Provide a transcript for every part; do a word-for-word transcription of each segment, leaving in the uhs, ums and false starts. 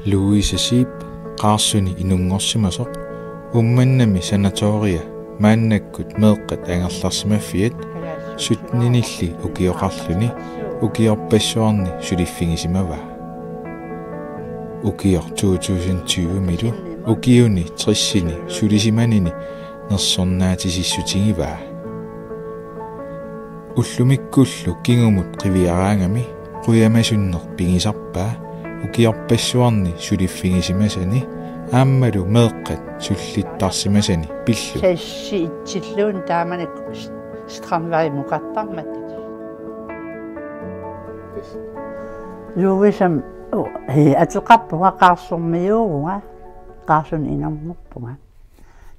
Louise Zeeb Qaarsuni inunngorsimasoq Uummannami sanatoria maannakkut meeqqat angerlarsimaffiat sytteninilli ukioqarluni ukiorpassuarni suliffigisimavaa. Ukioq to tusind tyve-milu ukiuni tressini sulisimanini nersornaatisissutigivaa. Ullumikkullu kingumut qiviaraangami qujamasunneq pigisarpaa ukiorpassuarni suliffigisimasani aammalu meeqqat sullittarsimasani pillugu. Sassi itsilluun taamanikkut Strandvejmukartarmat. Louisem, oh, he, ateqarpunga Qaarsormiuuvunga, Qaarsuni inunngorpunga.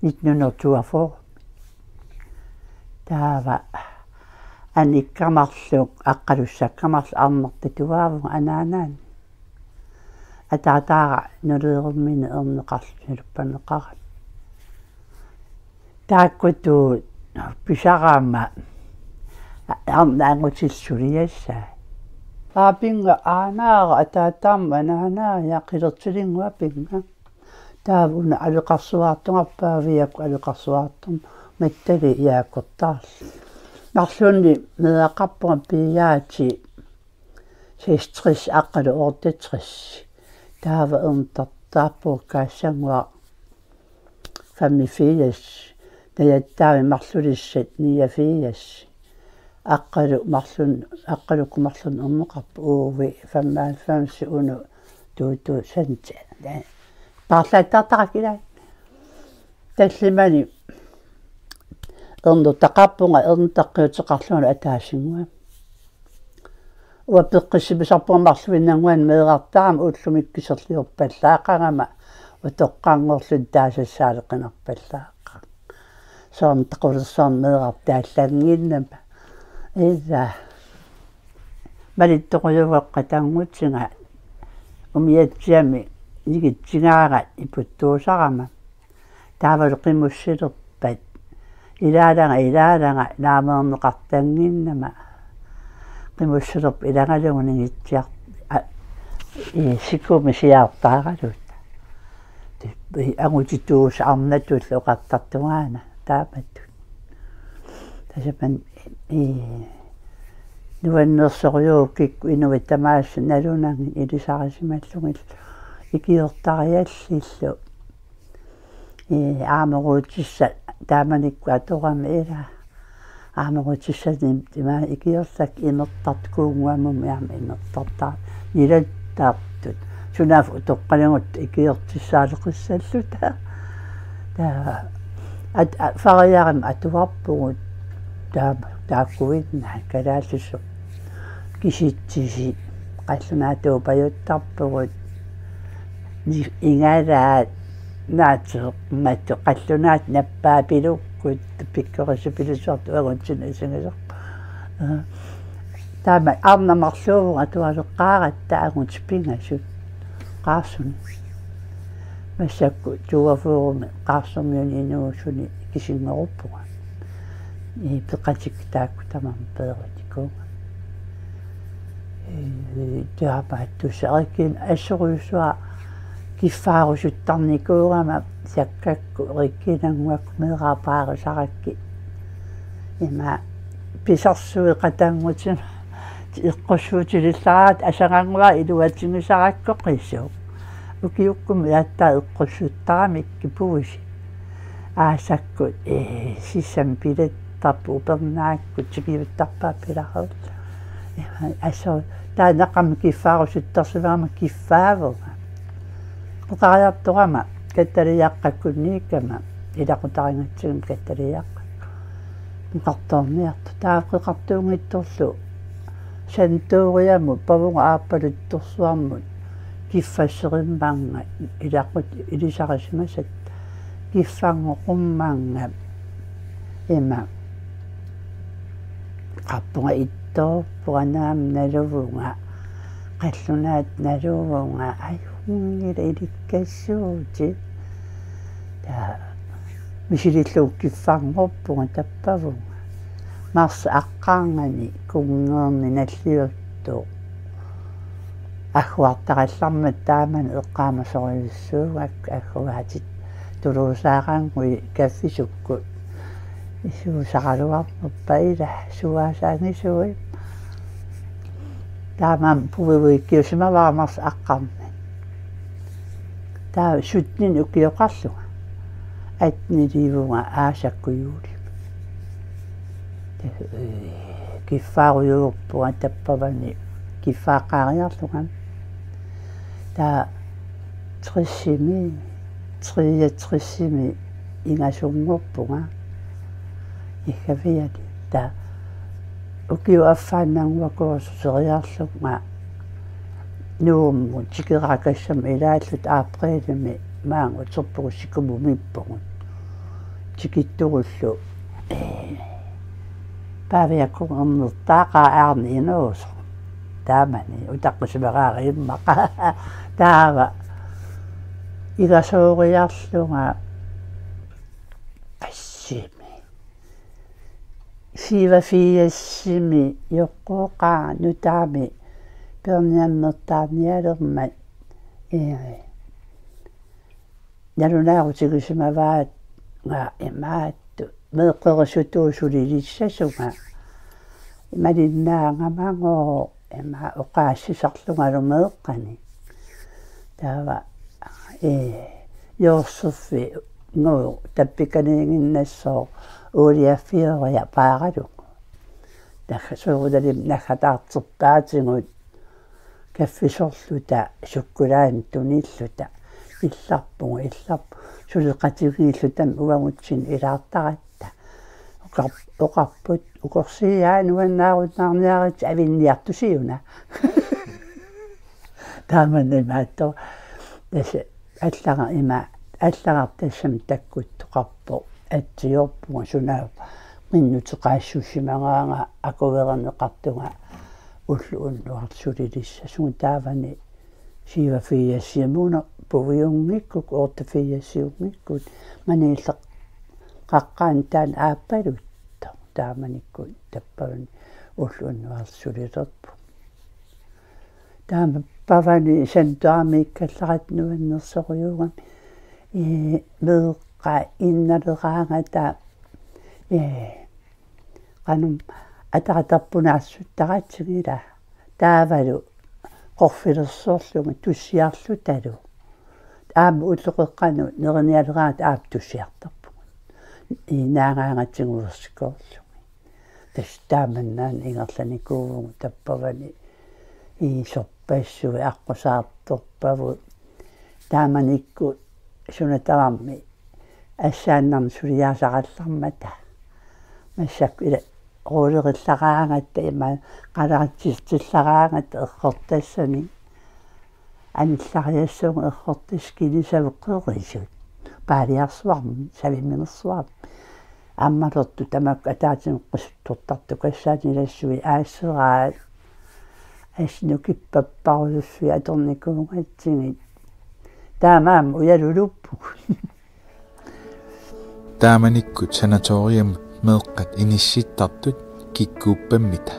Nitten hundrede toogfyrre. Taava anikkamarluk, aqqalussakkamarluk arnartatuaavunga anaanaanni. Ataataara nuleerumminik erneqarluni naluppanneqarami. Taakkutut pisarama arnat angutit suliassaat. Paapinnga aanaara ataataamma anaanaa ja qilertilinnguapinnga. Taava una aleqarsuartunga Paaviakkut aleqarsuartummat Mattali Jaakortaarlu. Marlunnik meeraqarpunga piiaati seksogtres aqqalu otteogtres. Taava erneqartarpugut Kaassannguaq femogfirs. Najattaami marlulissat niogfirs. Aqqalu marlun-, aqqalukkut marlunnik erneqarpoq Uvi femoghalvfems, Uno to tusind. Paarlaattartaqakkit ilaa. Tallimani ernuttaqarpunga, ernuttaqqiuteqarlungalu ataasinnguamik. Uanga peqqissimasarpunga marluinnannguanik meerartarama ullumikkut kiserliorpallaaqigama utoqqanngorluni taasassaaleqinarpallaaqaaq. Soormi taqulersorneq meerartaallannginnama. Ila. Malittorujuugakku qatanngutiga umiatsiami nigitsigaara iputtuusarama. Taavalu qimussilerpat. Ilaalanga, ilaalanga, naameerneqartannginnama. Qimussilerpat ilagalugu nigitsiar-, a, i, sikumi siaartaaraluta. Angutituut arnatullu oqartartungaana, taamatut. Tasamani, i, nuannersorujuuvoq kikkut inuit tamaasa nalunagit ilisarisimallugillu ikiortariallillu. Ee, aamoruutissat taamanikkut atorami ila. Aamoruutissanik ima ikiorlak imertartut kuunnguamut aamma imertartaat nilattartut. Sunaaffa utoqqaligut ikiortissaaleqissalluta. Taava at-, a-, fariarim atuarpugut taama taakkuinnaat kalaallisut. Kisitsisi qallunaatuupajuttarpugut. Ni-, igalaat naatsermatu qallunaat nappaapilukkut pikkorissupilussuartut angutit isigisarput. Taama arnat marluuvunga atualeqqaaratta angutit pingasut Qaarsuni. Massakkut tuafuurumi Qaarsormiuni inuusuni kisinngorupunga. Ii, peqatikkut taakku tamarmik peerutikkuunga. Ii, taamaattussaq Rikkip assorujussuaq kiffaarusuttarnikuugama Sakkakkut Rikkinnguakkut meeraapaarisarakkit. Ima pisarsuit qatanngutima eqqussuutilillaraat asagannguaq iluatigisarakku qisuup. Ukiukkumi aatsaat eqqussuttaramik kipuisi. Aasakkut, ee, sissami pilattarput upernaakkut tikiuttarpaa pilaruut. Ima, aso, taanna qamma kiffaarusuttarsimagama kiffaavunga. Qeqariartorama, kattaliaqqakkunniikkama, ilaqutarigatsigama kattaliaqqakkut. Qeqartoorniartoq, taava qeqartuunngitsorlu sanatoriamut, pavunga aappaluttorsuarmut, kiffasserimmanga, ilaqut-, ilisarisimasat, kiffanngorummanga, ima, qappunga ittoorpunga naamik naluvunga, qallunaatut naluvunga, ajunngilaq ilikkassuutit. Taava misilillugu kiffanngorpunga tappavunga. Marsip aqqarnganni kunngerni nalliuttoq. Agguartarallarmat taamani eqqaamasorujussuugakku agguaatit tuluusaarannguit kaffisukkut. Isuusaraluarnerpa ila suaasaagisui. Taamaammat puiguikkiusimavara marluk aqqarnani. Taava sytten ukioqarlunga. Atteniliivunga aasakkut juulimi. Ee, kiffaarujuuppua tappavani kiffaaqqaariarlunga. Taava tressimi, treogtressimi ingasunngorpunga. Ikkaviani. Taava ukiup affaannannguaq kursuseriarlunga Nuummut tikeraakassamut ilaalluta aprilimi maanga uterpugut Sikumumippugut. Tikitturullu, ee, Paaviakkut ernertaaqaaq Arne Inuusoq. Taamani utaqqisimagaara immaqa. Taava igasooriarlunga qassimi. Syvogfirsimi joqqooqaanga nutaami peerniammertaarnialermat, ee, nalunaarutigisimavarput imaattut meeqqerisuttut sulilissasunga. Imalinnaangamagooq ima oqaassisarlungalu meeqqani. Taava, ee, Jooseffi nuu tappikaniiginnassooq uuliaffioriaq paaralugu. Nagga-, soorunalimi naggataarterpaatigut kaffisorluta sukkulaanut tunilluta. Illarpugut, illarp-, suleqatigiilluta uagutsinni ilaartaratta. Oqar-, oqarput, ukorsiaa nuannaarunnaarniaritsi avinniartusiuna. Taamani imaattoq. Tassa allagaq ima, allagaq tassami takkuttoqarpoq. Atsiorpunga sunaaffa qinnuteqaassussimagaanga akuerineqartunga ulloq unnuarlu sulilissasugut taavani syvogfirsimuuna puiunngikkukku otteogfirsiunngikkukku maniilleqaqqaani taanna aappaluttoq taamanikkut tappavani ulloq unnuarlu sulilerpunga. Taava pavani santuarmiikkallaratta nuannersorujuugami. Ee, meeqqat innaleraangata, ee, qanoq ataatarpunaassuttaratigu ila. Taavalu qorfilersorlugit tussiarlutalu. Aamma ulloqeqqanut nerinialeraangata aamma tussiartarpugut. Ee, naagaangatigut uersikoorlugit. Tassa taamannak ingerlanikuuvugut tappavani. Ee, sorpassuit aqqusaartorpavut. Taamanikkut suna tamarmi assaannarnik suliaasarallarmata. Massakkut ila ruulerillaraangatta ima qaleratsitsillaraangatta errortassanik. Anillariassuunga errortassat kilisavut qerisut. Paaliarsuarmi, saviminersuarmi. Ammalortut tamakku ataatsimoortut qisuttortartukassaat ilassui aasseraat. Assut nukippapparujussuit atornikuugatsigit. Taamaammat ujaluluppugut. Taamanikkut sanatoriamut meeqqat inissittartut kikkuuppammita?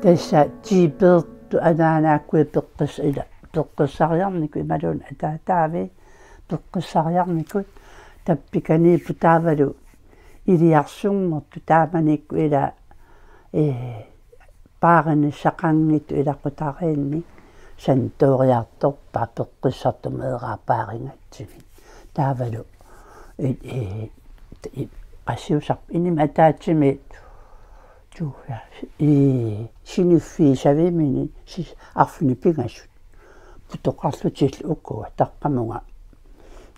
Tassa tiipeertut anaanaakkuit peqqis-, ila, peqqissariarnikut imaluunniit ataataavi peqqissariarnikut tappikaniipput taavalu iliarsunngortut taamanikkut ila, ee, paarinissaqanngitsut ilaqutariinnik sanatoriartorpaat peqqissartut meeraapaarigatsigit. Taavalu, ee, ee, ee, qassiusarp inimi ataatsimit tuuja, ee, siniffiit savimini sis-, arfineq-pingasut. Putoqarlutillu ukua taqqamunga.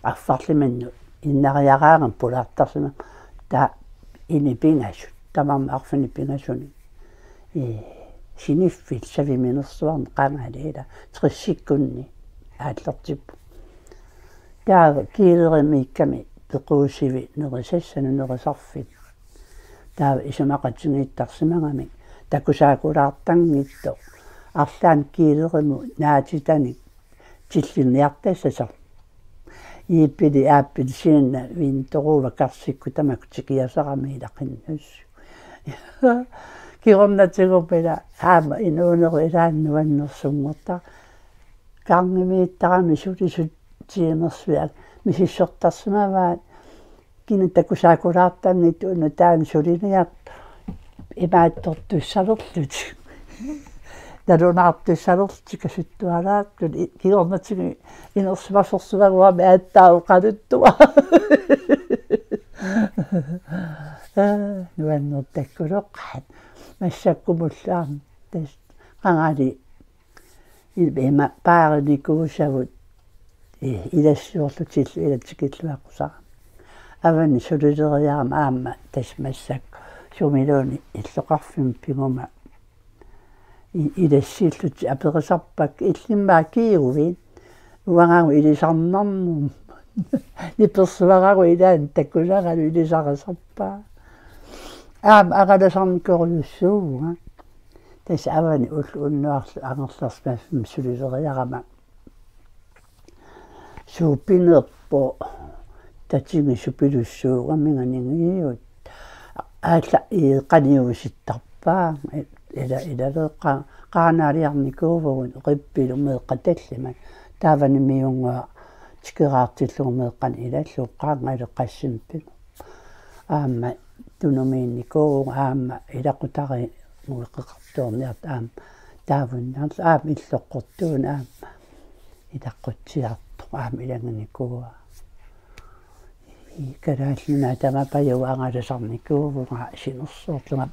Affarlimannut innariaraangama pulaartarsimammat taava inip-pingasut. Tamarmik arfineq-pingasunik. Ee, siniffillu saviminersuarnik qangali ila tressikkunni aallartippugut. Taava kiilerimiikkami pequusivik nerisassanut nerisarfik. Taava isumaqatigiittarsimagamik takusaakulaartanngitsoq arlaannik kiilerimut naatitanik tillinniartassasarluni. Iippili aappili sinna vintoruva karsikkut tamakku tikiasaramik ila qinnussat. Kingornatigut ila aamma inuunerup ilaanni nuannersunngortarami. Gangimiittarami sulisut tiimersuaq misissortarsimavaat. Kina takusaakulaartanngitsoq una taanna suliniartoq imaattortussalerlutik. Nalunaartussalerlutik kasuttualaartut i-, kingornatigut inersimasorsuaguami aatsaat oqaluttuaq. Nuannertakkuloqaat. Massakkumullu aamma tassa qangali i-, ima paarinikuusavut i-, ilassiorlutillu ila tikilluaqqusarami. Avani sulileriarama aamma tassa massakkut sumiluunniit illoqarfimmi piguma i-, ilassillutik aperisarpakka illimmi kiiguit. Uangagu ilisarnarnermut. Nipersuaragu ilaanni takunaagalu ilisarisarpaa. Aamma angalasarnikorujussuuvunga. Tassa avani ulloq unnuarlu angerlarsimaffimmi sulileriarama. Suupinerpoq tatigisut pilussuugaminga ningiut. Aalla i-, qaniusittarpaat. Ila, ilaveeqqa qaanaaliarnikuuvugut qippilu meeqqat tallimat. Taavani miunnguaq tikeraartillugu meeqqanik ilallugu qaanngali qassimpigu. Aamma tunumiinnikuuvugut aamma ilaqutariinnguit qeqertuarniartut aamma taavunnaarlutik aamma illoqqortuuneq aamma ilaqqutsiartoq aamma ilaginikuuaa. Kalaallit Nunaat tamapajuuvoq angalasarnikuuvunga sinersoorlunga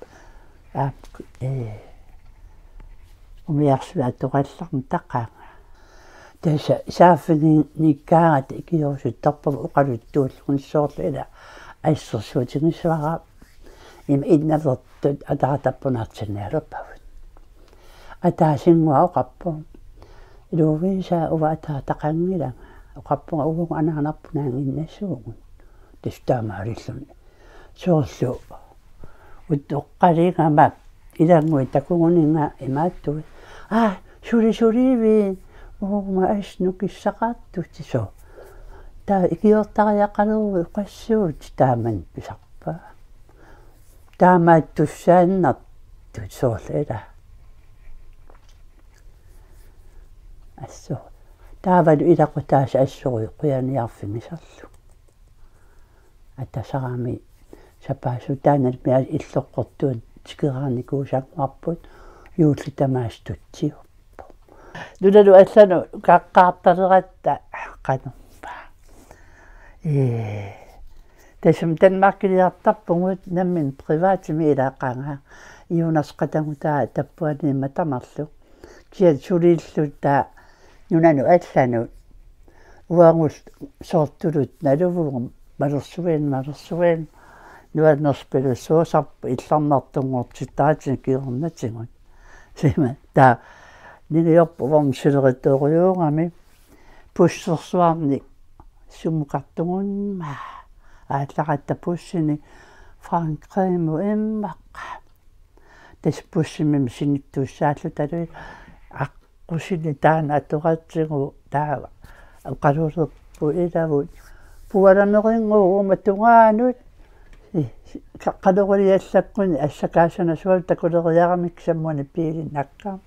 aap, ee, umiarsuaq atoqallarmat taqanga. Tassa saaffiginnikkaangata ikiorusuttarpavut oqaluttuullugit soorlu ila assersuutigissavara. Ima innalertut ataatappunartinnialerpavut. Ataasinnguaq oqarpoq: Loviisa, uanga ataataqanngilanga. Oqarpunga: Uagut anaanarput naannginnassuugut. Tassa taamaalilluni. Soorlu utoqqaligama ilannguit takuguninnga imaattuit: Aa, suli suliviit. Uuma assut nukissaqartutit suu. Taava ikiortariaqalerui oqassuutit, taamani pisarpaa. Taamaattussaannartut soorlu ila. Assut. Taavalu ilaqutaasa assorujuk qujaniarfigisarlunga. Atasarami sapaatip-akunneri illoqqortuunik tikeraarnikuusaannguarput, juulli tamaasa tutsiuppoq. Nunanut allanut qaqqaartaleratta qanormaa. Ee. Tassami Danmarkiliartarpugut nammineq privatimi ilaqaanga. Jonas Qatangutaa tappuaniimmat tamarlu. Kisianni sulilluta nunanut allanut. Uagut soortuluttut naluvugut malersuineq, malersuineq. Nuannersorpilussuusarput illarnartunngortittaratsigu kingornatigut. Sima taava ningiorput uormusileritorujuugami bussersuarnik sumukartugunmaa. Aallaratta bussini Frankrig-mut immaqa. Tassa bussimi sinittussaalluta talu aqqusineq taanna atoratsigu taava oqalulerput ilavut: Pualamerinngooq uuma tungaanut. Ii, ka-, qanoq iliallakkunik assakaassanasualu takuleriaramik sammuani biilinnakka.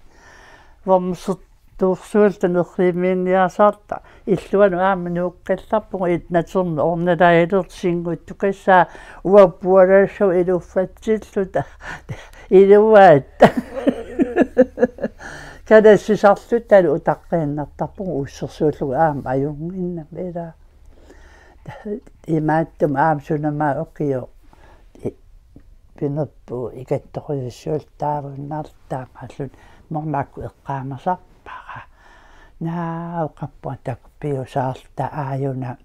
Vormsertuursuulluta nerriimmiinniarsarta illuanut aamma nuukkallarpugut, itnaternu ornalaajilersinnguttukassaa uanga pualaassavat iluffatsilluta. Iluaat. Kalassisarlutalu utaqqiinnartarpugut ussersuullugu aamma ajunnginnami ila. Imaattumik aamma sunama ukioq i-, pinerpugut ikattorujussuulluta taavunnaarluta taamaallutik Mornaakkut eqqaamasarpara. Naa oqarpunga takupiusaarluta aajuna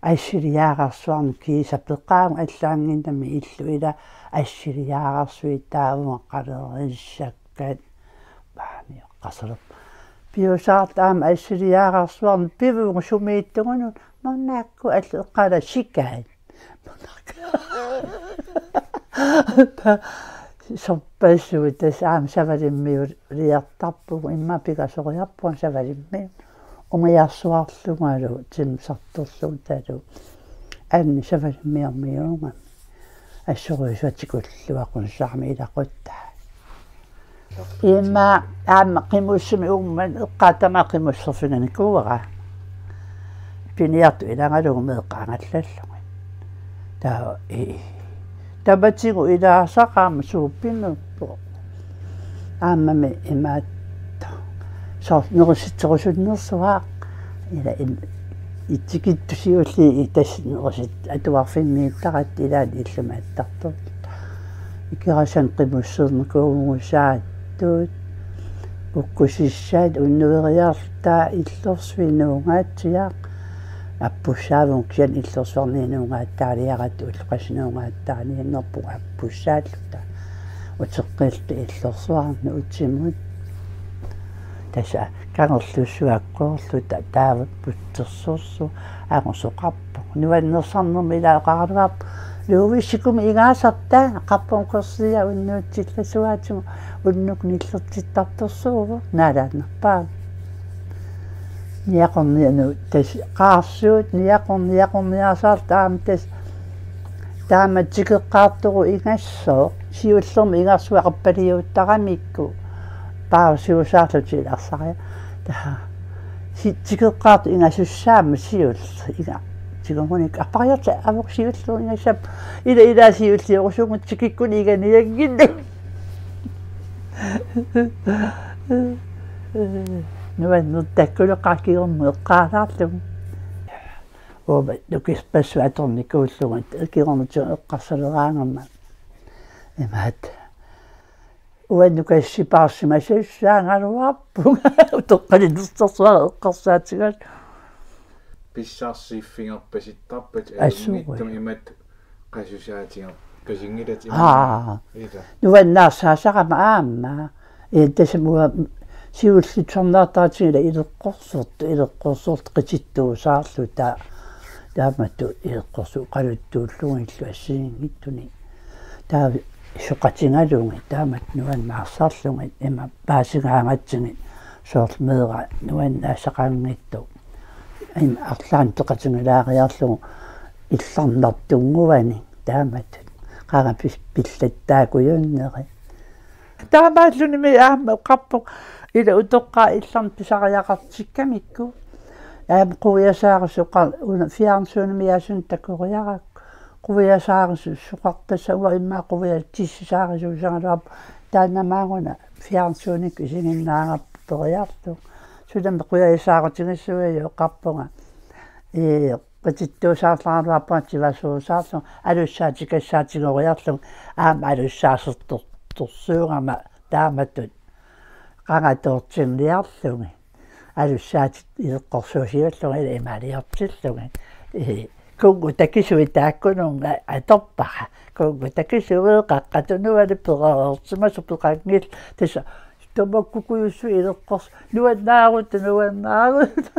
assiliaararsuarnik kiisa peqaagut allaannginnami illu ila assiliaararsuit taavunga qalerissakkat. Paami oqqasalerpoq. Piusaarluta aamma assiliaararsuarnik pivugut sumiittugunut Mornaakkut allu eqqaala sikai. Sorpassuit tassa aamma Savalimmiuliartarpugut, immaqa pingasoriarpunga Savalimmiut. Umiarsuarlungalu timmisartorlugutalu. Anni Savalimmiormiuugami. Assorujuussuaq tikulluaqqunissarmi ilaquttaa. Immaqa aamma qimussumi uumman eqqaatama qimusserfiginikuuara. Piniartut ilagalugu meeqqat angallallugit. Taava ii. Tamatigut ilaasaq aamma suuppinerpoq. Aammami imaattoq. Soorlu nerisitserusunnersuaq. Ila in-, itsikittusiulli itas nerisit atuarfimmiittaratta ilaanni illumaattartortut. Ikerasannik qimussernikuuvugut saattut. Ukkusissaat unnueriarluta illorsuit nuungaatsiaq. Appussaavugut kisianni illorsuarni nuungaattaaliaratta ulloqeqqanut nuungaattaaniannerpugut appussaalluta. Uteqqilluta illorsuarnut utimut. Tassa kangerlussuakkoorluta taava putsersorsuaq angusoqarpoq. Nuannersarnermik ilaqaraluarpoq. Luuvissikumi igaasarta qappum korsiia unnuutsillassuaatigut unnuk nillertittartorsuuvoq naalaannarpaa. Niaqornianu tassa qaarsuut niaqor-, niaqorniarsarta aamma tassa taama tikeqqaartorup ingassooq siullermik ingarsua arpaliuuttaramikku paasiusaarlutik ilarsariaq. Taava si-, tikeqqaartoq ingasussaammat siulleq inga-, tigugunik appariarta avoq siulleq ingassap ila ila siulliorusumut tikikkuni iganianngillat. Nuannertakkuleqaaq kingorna eqqaalaarlugu. Uuma nukispassuit atornikuullugit kingornatigut eqqarsaleraangamma. Imaattoq. Uannut kassipaarsimasussaagaluarpunga utoqqalinersorsuaq eqqarsaatigalugu. Pissarsiiffigerpasittarpat Assut. Ajunngitsumik imatut qasusaatigerpasinngilatit imaat. Aa. Ila. Nuannaarsaasarama aamma. Ila tassami uanga siulliussarnaartaratsigu ila ileqqorsortut, ileqqorsortut qitittuusaarluta. Taamatut ileqqorsut oqaluttuullugillu assigiinngitsunik. Taava soqatigalugit taamatut nuannaarsarlugit ima paasigaangatsigit soorlu meeraq nuannaassaqanngitsoq. Ima arlaannik peqatigilaariarlugu illarnartunnguanik taamatut. Qanga pis-, pillattaakujunnerit. Taamaallunimi aamma oqarpoq ila utoqqaat illarnut pisariaqartikkamikku. Aamma quiasaarisuusoq una fjernsynimi asunut takoriarakku. Quiasaarisuusoqartassa uanga immaqa quiasaarisuusaraluarpoq taannamaagunarpoq fjernsynimi isiginnaagarput periarlugu. Sulami quiasaarutigissuugaluarpunga. Ee, qitittuusaarlaraluarpunga tivasuusaarlunga alussaatikassaatigooriarlunga aamma alussaasertortorsuugama taamatut qanga toortinniarlugit. Alussaatit ileqqorsuusiullunga ila imaaliortillugit. Ee, kunngu takisuit taakkununnga atorpara. Kunngu takisuit qaqqat tunuani perereersimasut peqanngillat tassa tamakkukujussuit ileqqors-, nuannaarutta, nuannaarutta.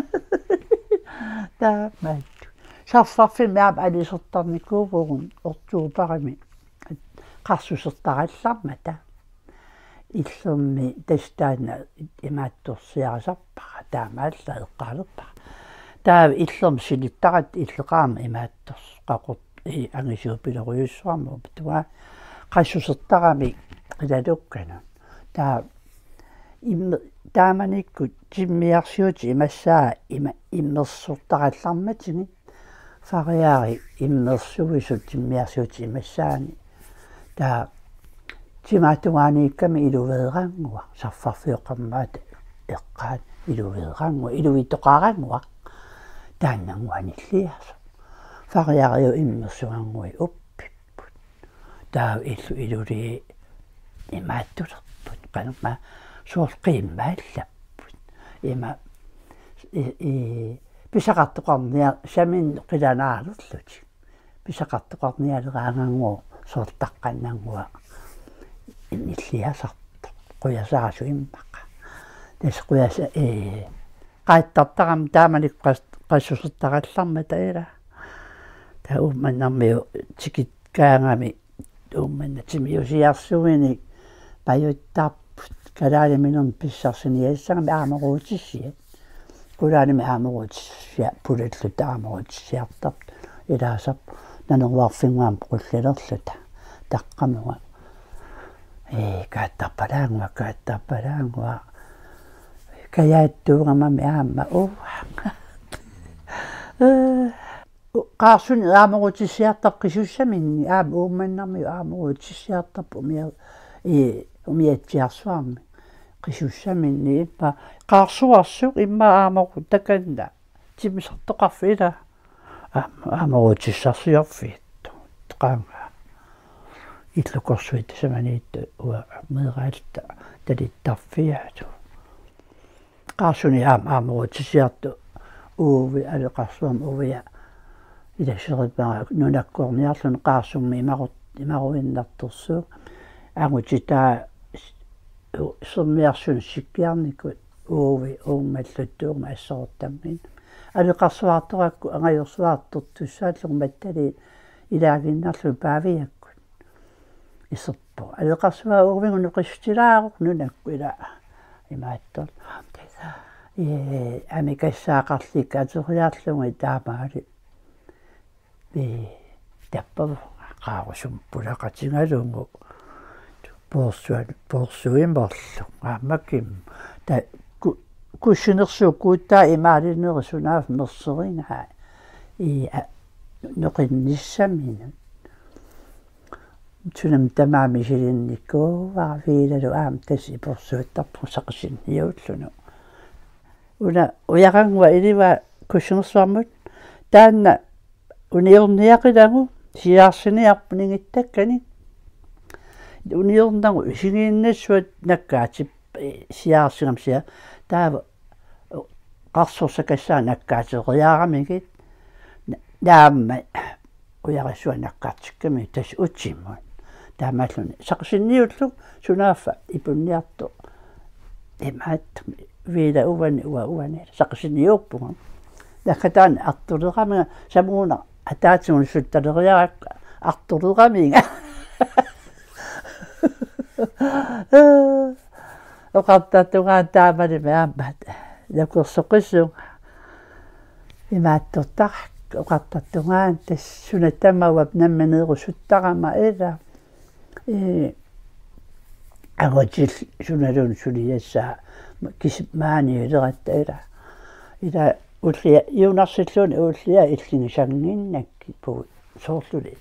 Taamaattoq. Sarfarfimmi aamma alisortarnikuuvugut oktobarimi qarsusertarallarmata. Illermi tassa taanna imaattorsiarisarpara, taamaallaat eqqaalerpara. Taava illermi silittaratta illeqarami imaattorsoq qaqortoq ii angisuupilorujussuarmik upatua qarsusertaramik qilalukkanut. Taava imme-, taamanikkut timmiarsiutit imassaat ima-, immersortarallarmatigit. Fariari immersuisut timmiarsiutit imassaanni. Taava timaatungaaniikkami iluveerannguaq, sarfarfioqqammaata eqqaani iluveerannguaq, iluitoqarannguaq. Taannannguaq nilliasoq. Fariariut immersugannguit uppipput. Taava illu ilulii imaattulerput. Qanormaa soorlu qiimmaallapput. Ima i, i, pisaqartoqarnia-, saminneq qilanaalerlutik. Pisaqartoqarnialeraangannguaq soorlu taqqannannguaq nilliasartoq. Qujasaarsuaq immaqa. Tassa qujasa-, ee, qaittartarami taamanikkut qas-, qarsusertarallarmata ila. Taava Uummannarmiut tikikkaangami Uummannaq timiusiarsuinik pajuttarput. Kalaaliminermi pissarsiniassagamik aamoruutissiat. Kulaanimi aamoruutissiat, pulalluta aamoruutissiartartut. Ilaasarput naneruarfinnguamik qullilerluta. taqqamunga. Ee, kaattarpalaannguaq, kaattarpalaannguaq. Kajaattuugamami aamma uanga. Ee, qaarsunik aamorutissiartarpoq qisussaminnik, aamma Uummannarmiut aamorutissiartarput umia-, ee, umiatsiarsuarmik. Qisussaminnik immaqa qaarsuarsuk immaqa aamorut takanna. Timmisartoqarfiit ila. Aam-, aamorutissarsiorfiit. Qaanga. Illukorsuit tasamaniittut uanga meeraalluta talittarfiaat. Qaarsunik aamma aamorutissiartoq Uuvi, Aleqarsuarmi Uuvia. Ilasserippara nunakkoorniarluni Qaarsummik imaru-, imaruinnartorsuuvoq. Angutitaa s-, u-, Sermiarsunik Sikkiarnikkut Uuvi Uummalluttuugami assorortammiinnami. Aleqarsuartorakku angajorsuartortussaallugu Mattaliit ilaaginnarlugit Paaviakkut. Iserpoq. Aleqarsuaq Uuvinnguaq nuqissutilaaruq nunakkut ila imaattoq. Ee, amikassaaqarlikkateriarlugit taamaali. Ee, tappavunga qaarusumik pulaqatigalugu. Poorsuan-, poorsuimerlunga aammakim. Ta-, ku-, kussinersuup kuuttaa imaalinerit sunaaffa merserigai. Ee, a-, noqinnissaminut. Sunami tamaat misilinnikuuara Viilalu aamma tassa iporsuuttarpunga saqisinniulluni. Una ujarannguaq ilivaa kussinersuarmut taanna uniorniaqilagu siaarsiniarpoq ningittakkani. Uniornagu isigiinnassuat nakkaatip-, siaarsigami sia-, taava qarsorsakassaaq nakkaateriaramigit na-, naammat ujarassuaq nakkaartikkamigit tassa utimut. Taamaalluni saqisinniullugu sunaaffa ipunniartoq. Imaattumik Viila uani uanga uani saqisinniuppunga. Nakkataani artuleramiga samuuna ataatigut suttaleriarakku artuleramiga. Oqartartungaani taamani aamma nakorsoqisunga. Imaattortaq oqartartungaani tassa suna tamaat nammineerusuttarama ila. Ee, angutillit sunaluunniit suliassaat kis-, maaniileratta ila. Ila ullia Juunarsilluunniit ullia illigisannginnakkit puut. Soorluli.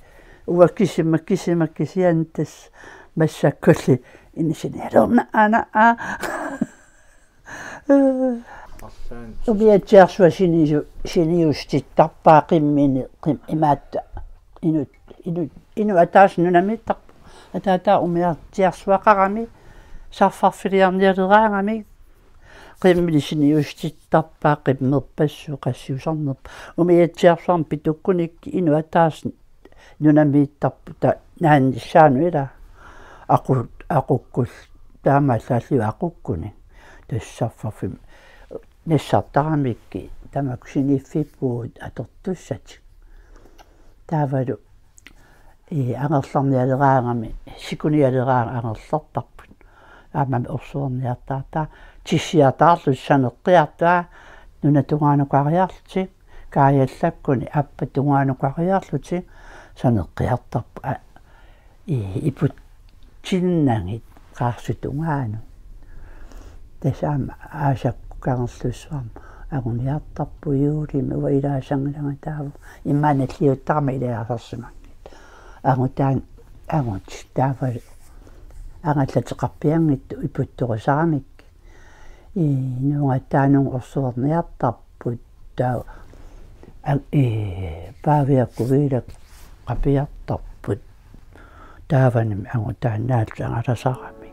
Uanga kisima, kisima, kisianni tassa massakkulli inisinialerna ana a. Arlaan. Umiatsiarsuaq siniu-, siniussitittarpaa qimmini, qim-, imaattut. Inut, inut, inuk ataaseq nunamiittarpoq. Ataataa umiatsiarsuaqarami, sarfarfiliarnialeraangami. Qimmini siniussitittarpaa qimmerpassuit qassiusarnerput. Umiatsiarsuarmi pitukkunik inuk ataaseq nunamiittarput ta-, naannissaanut ila aqu-, aqukkut taamaallaat aqukkunik. Tassa sarfarfimmi nassartaramikkit tamakku siniffippugut atortussatik. Taavalu ee, angerlarnialeraangami, sikunialeraangami angerlartarput. Aammami orsuerniartartaa, tissiataarlutik saneqqiartaa, nunap tungaanukariarlutik, kaajallakkuni appap tungaanukariarlutik, saneqqiartarput, a, ee, iputsinnagit qaarsut tungaanut. Tassa aamma aasakkut Kangerlussuarmi anguniartarput juulimi uanga ilaasanngilanga taava. Immaqa nalliuttarama ilaasarsimanngitsoq. Angutaa-, angutit taava angallateqarpianngitsut iputtorisaramikkit. Ee, nuungattaanut orsuerniartarput taava. Ang-, ee, Paaviakkut Viilakkut qapiartarput. Taavanimi angutaannaallutik angalasarami.